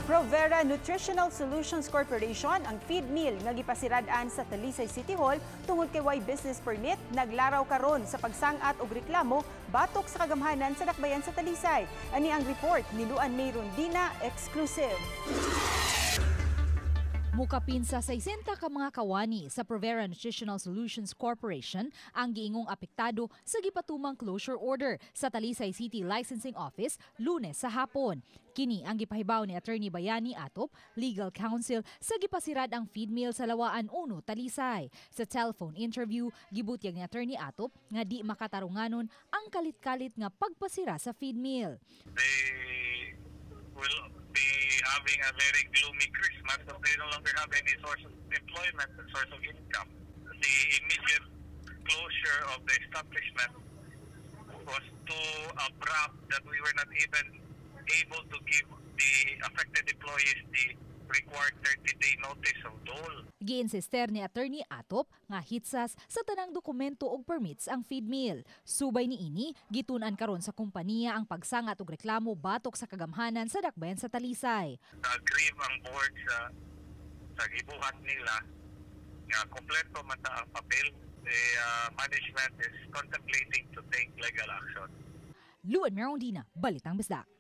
Provera Nutritional Solutions Corporation, ang feed mill nga gipasirad-an sa Talisay City Hall tungod kay way business permit, naglaraw karon sa pagsangat og reklamo batok sa kagamhanan sa dakbayan sa Talisay. Ani ang report ni Luan May Rondina, exclusive. Mukapin sa 60 ka mga kawani sa Provera Nutritional Solutions Corporation ang giingong apektado sa gipatumang closure order sa Talisay City Licensing Office Lunes sa hapon. Kini ang gipahibaw ni Attorney Bayani Atop, legal counsel sa gipasirad ang feed mill sa Lawaan 1, Talisay. Sa telephone interview, gibutyag ni Attorney Atop nga di makatarunganon ang kalit-kalit nga pagpasira sa feed mill. They will be having a very gloomy Christmas because they no longer have any source of employment and source of income. The immediate closure of the establishment was too abrupt that we were not even able to give the affected employees the required 30-day notice of dole. Giinsister ni Attorney Atop nga hitsas sa tanang dokumento og permits ang feed mill. Subay niini, gitun-an karon sa kompanya ang pagsangat og reklamo batok sa kagamhanan sa dakbayan sa Talisay. Na-aggrieve ang board sa gibuhat nila nga kompleto man ta ang papel. The management is contemplating to take legal action. Luan Merondina, Balitang Bisdak.